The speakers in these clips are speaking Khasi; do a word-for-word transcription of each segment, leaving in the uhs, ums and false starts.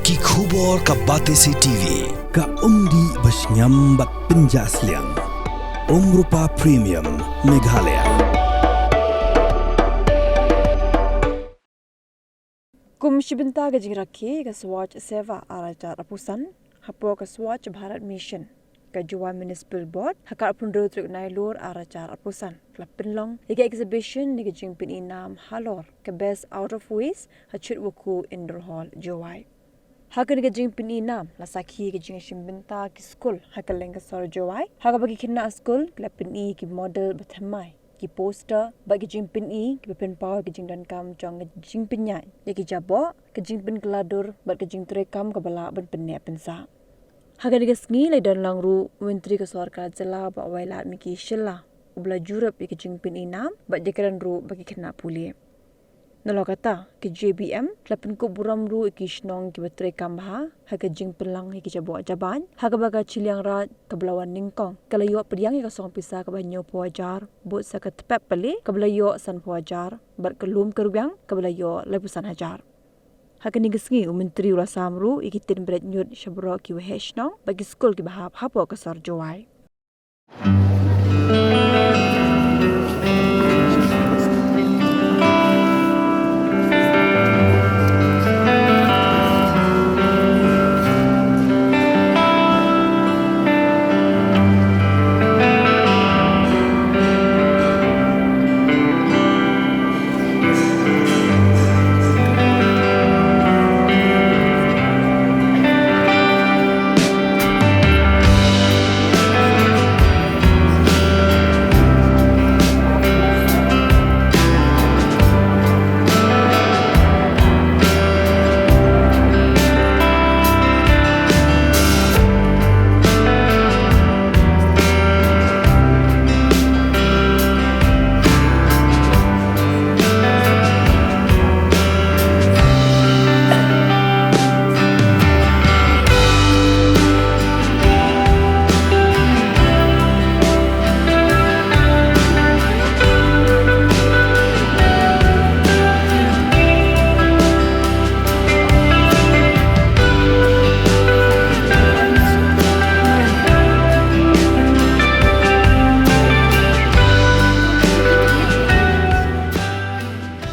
Ki khubor ka Batesi T V. Ka umdih ba shngiam bad pynjah sliang. Umrupa Premium Meghalaya. Kum shi bynta ka jingrakhe ka Swachh Seva ar hajar arphew san, hapoh ka Swachh Bharat Mission, ka Jowai Municipal Board, ha ka arphew hynriew tarik Nailur ar hajar arphew san, ka la pynlong ïa ka exhibition ne ka jingpyni nam halor ka Best Out of Waste ha Chitwakhu Indoor Hall, Jowai. Ha kane ka jingpyni nam la sakhi ka jingshim bynta ki skul ha kylleng ka sor Jowai, ha kaba ki khynnah skul ki la pyni ki model ba thymmai, ki poster bad ki jingpyni kiba pynpaw ki jingdonkam jong ka jingpynïaid ïa ki jaboh, ka jingpynkylla dur bad ka jingtrei kam kaba lah ban pynneh pynsah. Ha kane ka sngi la don lang ruh u Myntri ka sorkar jylla Bah Wailadmiki Shylla, uba la jurip ïa ka jingpyni nam bad ïakren ruh bad ki khynnah pule. Nalor kata, ka J B M ka la pynkup burom ruh ïa ki shnong kiba trei kam bha ha ka jingpynlang ïa ki jaboh jabain, ha kaba ka Chilliangraij kaba la wan nyngkong ka la ïoh pdiang ïa ka song pisa kaba hynñiewphew hajar, bud sa ka Tpep Pale kaba la ïoh sanphew hajar, bad ka Lum Kyrwiang kaba la ïoh laiphew san hajar. Ha kane ka sngi u Myntri u la sam ruh ïa ki ktien bret ñiut sha baroh ki waheh shnong bad ki skul kiba hap hapoh ka sor Jowai.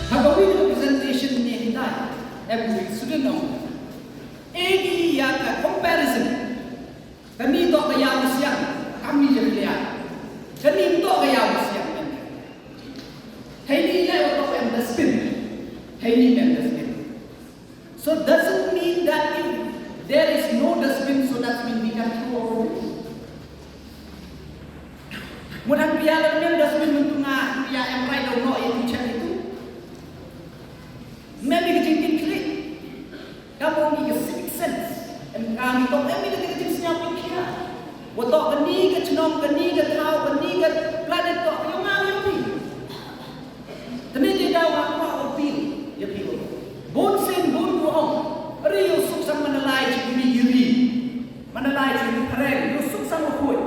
Ha kawei ka presentation ne hynda em ki student ong, eh, ki ïa ka comparison. Kane to ka ïaw siang, kam ni jia. Kane to ka ïaw siang. Heini leh to em dustbin. Heini em dustbin. So doesn't mean that if there is no dustbin, so that means we can throw our waste. Mut hangta ïa la em dustbin mynta nga ïa em rai dau noh ïa tu chem itu. Maybe ka jingkit khlieh. Ka mut ka civic sense. Em ka ni to em ka jingkit sñiaw pynkhia. Wa to kani ka chnong, kani ka thaw, kani ka planet to ka yong nga yong phi. Tani te da wa wa wa phi ya phi wa. Bun sien bun ko ong. Ri yo suk sang Mandalay chi mi yuri. Mandalay chi mi phareng yo suk sang wa khuid.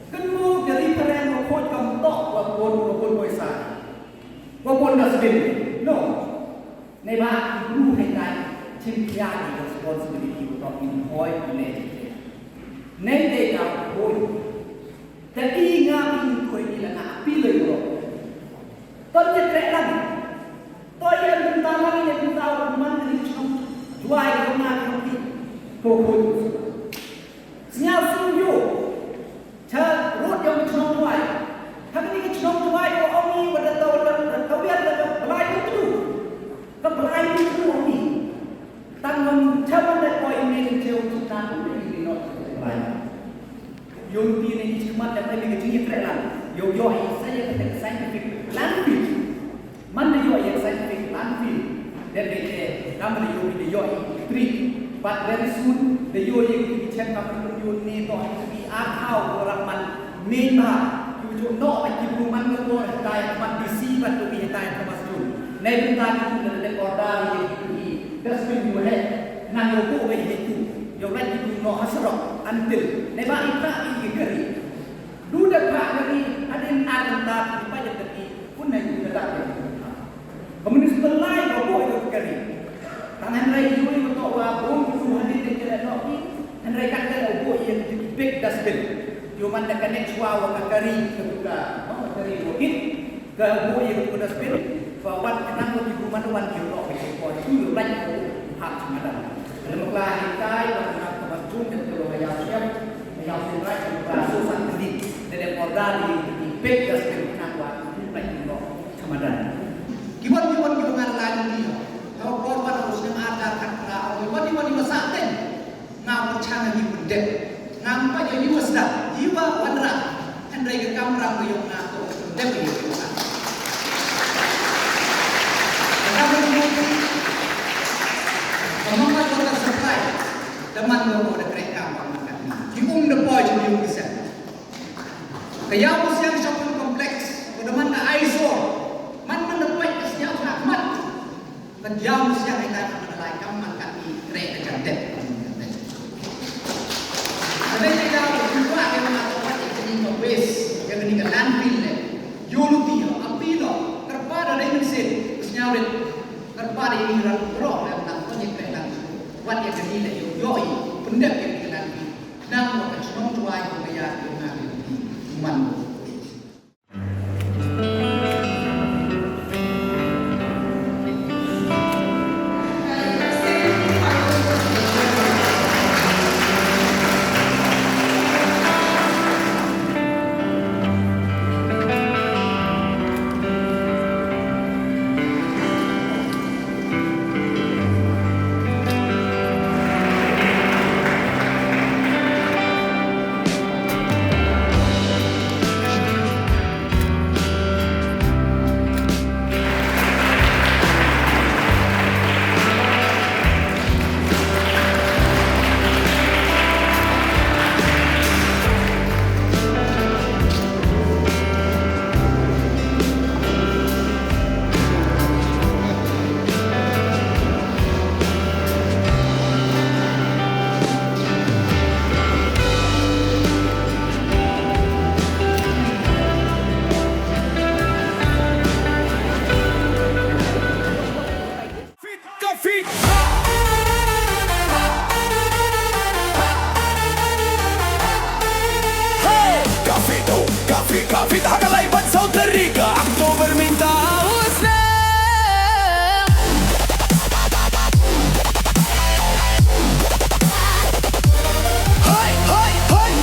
Kan mo ka ri phareng wa khuid kam to wa bun wa bun wa sa. Wa bun dustbin. No. Nei ba ki bru hynda chim khia ki responsibility ko to in hoi ki ne. Nei te ka hoi. Te i nga pynkuh ïa la na appeal ïa u. To ïa treh lang. To ïa bynta lang ïa bynta u man ïa shnong Jowai ïa nga ïa phi. Ko ko. Sñiaw sñiaw ïa u. Cha rud ïa u shnong Jowai. Kane ka shnong Jowai ko ong i wa da taw da taw ïa da Blai Utru. Ka Blai Utru ong i. Tang wan cha wan da ko i ne ka jeu tu ta ko i ne no Blai. Yung ti ne i chmat da mai ne ka jingïatreilang. Yung yo i sa ïa ka scientific landfill. Man da yo i scientific landfill. Then they say, kam da yo i da yo i treat. But very soon, da yo i ki chen kam da yo ne to i ki a thau ko rak man ne ba. Yu ju no ba ki bru man ko ko da i man D C ba to i da i Thomas Jun. Ne bynta ki da da order i ki dustbin yu he. Nang yo ko ba i tu. Yo la ki bru no hasarok until ne ba i ta i ki kari. Du da ba kari adin ar da ki pa da ki. Pun na yu da da. Ka municipal lai ka boi ka kari. Tangan lai yu yu to wa bun ku Wan da ka net chwa wa ka kari ka tu ka, oh, ka kari wa kit. Ka bu ïa ka tu ka dustbin. Ba wan ka nang wa ki bu man wan ki u noh ki por tu yu lait ko hap chamadan. Ka lem kla hi kai wa ka nang ka ban tu ka tu ka ya siap. Ka ya siap rai ka ba su san ka di. Da le order di ki pek dustbin ka nang wa tu lait ko hap chamadan. Ki wan ki wan ki wan lai ni. Ka wa por wan u snem ar jar khat kla. Ki wan ki wan ki wan sa ten. Nga pyrshang ïa ki pyndep. Ngam pat ïa ïa sdang. Ïa wanrah. Hynrei ka kamram ka ïong nga to pyndep ïa ïa. Ka kamram ka ïong nga. Ka mampat water supply. Da man mo mo da kreh kam ba man kat ni. Ki um da poi jong ïong ki sem. Ka ïa u siang shopping complex. Ko da man ka eyesore. Man man da poi ka siang khmat. Ka diaw siang ïa ka man lai kam man ka i kreh ka jam dep. Ka dei ka diaw u kwah ka man ka wat ïa ka ni ka waste ïa ka ni ka landfill le. Ïoh lu ti ïa api lo. Kyrpad da dei mynsiem. Sñiaw rit. Kyrpad da ïa ni ran u krong ïa man ka ni kreh landfill. Wat ïa ka ni le ïoh ïoh i pyndep ïa ka ni ka landfill. Nang wa ka chnong tuai ka ïa ka man ka ni. Man. Ka fit. Hey! Ka fit, oh, ka fit, ka fit. Ha ka lai ban saw tarik ka October mynta u snem. Hey, hey, hey.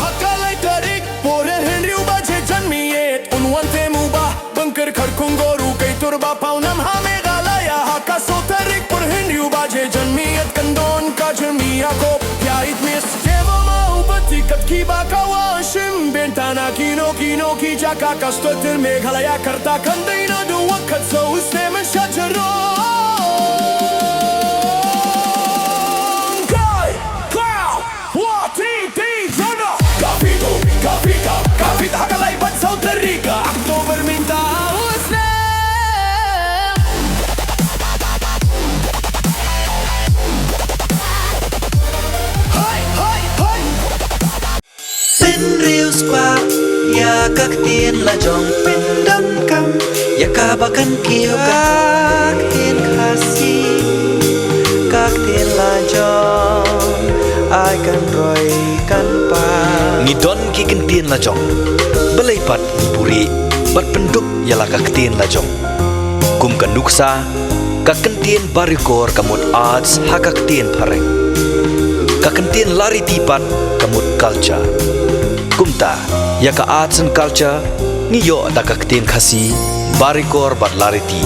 Ha ka lai tarik por hynriew baje janmiet un wan te mu ba Bynker Kharkongor u kai tur ba paw nam ha Meghalaya ha ka saw tarik por hynriew baje janmiet kan don ka jyrmi ïa ko pia it mis. Te ba ma u bati kat ki ba ka wa shim bynta na kino kino ki jaka ka stot Meghalaya karta kan dei na du wa kat saw snem sha jyrong. Kai! Wow! One, two, three, run up! Ka fit, oh, ka fit, ka, ka fit, ha ka lai ban saw tarik ka October mynta u snem. Hoi, hoi, hoi. Pynriewspah ïa ka ktien la jong, pyndonkam ïa ka ba kan kiew ka ktien Khasi, ka ktien la jong, ai kan roi kan pang. Ngi don ki ktien la jong, balei pat ngi buhrieh bad pyndup ïa la ka ktien la jong. Kum ka nuksa, ka ktien Barikor ka mut arts ha ka ktien phareng. Ka ktien Lariti pat ka mut culture. Kumta, ïa ka arts and culture, ngi ïoh da ka ktien Khasi, Barikor bad Lariti.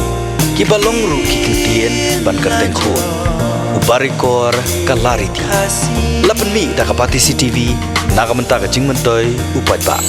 Ki ba long ruh ki ktien ban kyrteng khun. U Barikor ka Lariti. La pynmih da ka Batesi TV, na ka bynta ka jingmyntoi u paidbah.